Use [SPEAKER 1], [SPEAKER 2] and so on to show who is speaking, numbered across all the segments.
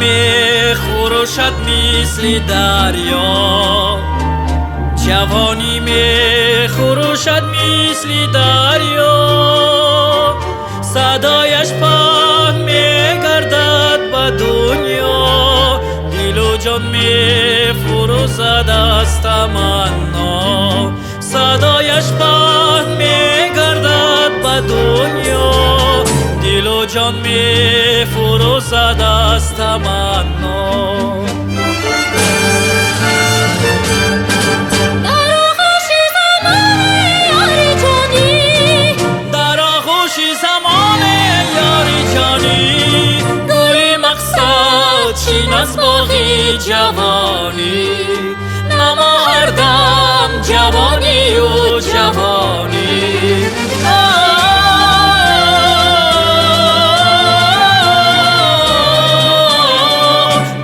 [SPEAKER 1] Мехурӯшад мисли дарё, ҷавонӣ мехурӯшад мисли дарё, садояш паҳн мегардад ба дунё, дилу ҷон мефурӯзад аз таманно, садояш паҳн мегардад ба дунё, дилу ҷон мефурӯзад аз таманно.
[SPEAKER 2] Дар оғӯши замоне ёри ҷонӣ,
[SPEAKER 1] дар оғӯши замоне ёри ҷонӣ, гули мақсад чин аз боғи ҷавонӣ, намо ҳар дам ҷавонию ҷавонӣ.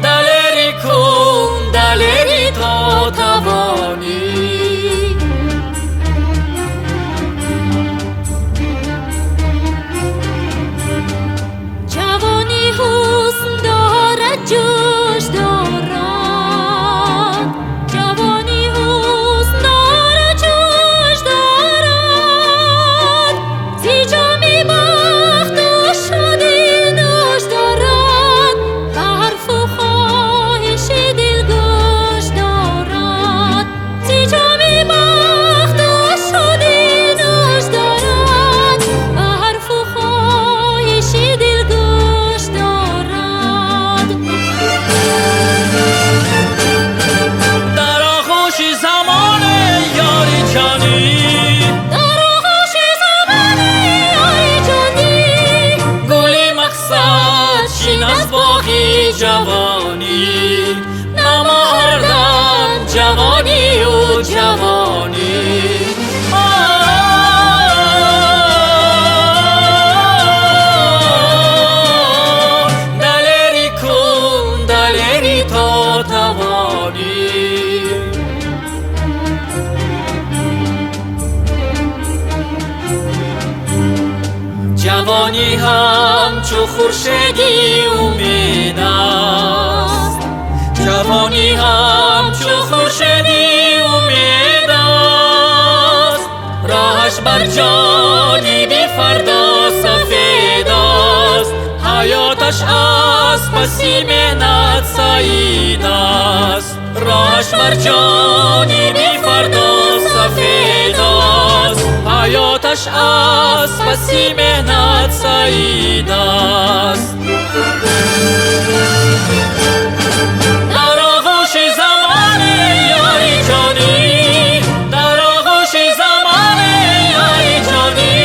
[SPEAKER 1] Далери кун, далери то тавонӣ.
[SPEAKER 2] Ҷавонӣ ҳусн дорад, ҷӯш дорад, ҷавонӣ ҳусн дорад, ҷӯш дорад, зи ҷоми бахту шодӣ нӯш дорад, ба ҳарфу хоҳиши дил гӯш дорад, зи ҷоми бахту шодӣ нӯш дорад, ба ҳарфу хоҳиши дил гӯш дорад.
[SPEAKER 1] Дар оғӯши замоне ёри ҷонӣ,
[SPEAKER 2] дар оғӯши замоне ёри ҷонӣ,
[SPEAKER 1] гули мақсад чин аз боғи ҷавонӣ, намо ҳар дам ҷавонию ҷавонӣ. Далери кун, далери то тавонӣ. Ҷавонӣ ҳамчу хуршеди умед аст, ҷавонӣ ҳамчу хуршеди умед аст, роҳаш бар ҷониби фардо сафед аст, ҳаёташ аз паси меҳнат саид аст, роҳаш бар ҷониби фардо сафед аст, ҳаёташ аз паси меҳнат саид аст. Дар оғӯши замоне ёри ҷонӣ, дар оғӯши замоне ёри ҷонӣ,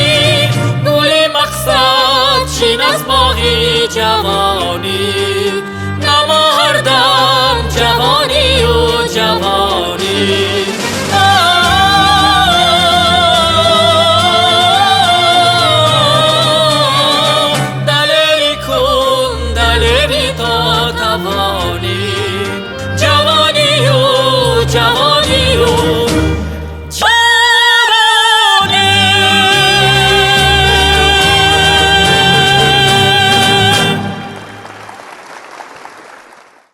[SPEAKER 1] гули мақсад чин аз боғи ҷавонӣ, намо ҳар дам ҷавонию ҷавонӣ. Далери кун, далери то тавонӣ, ҷавонию ҷавонӣ.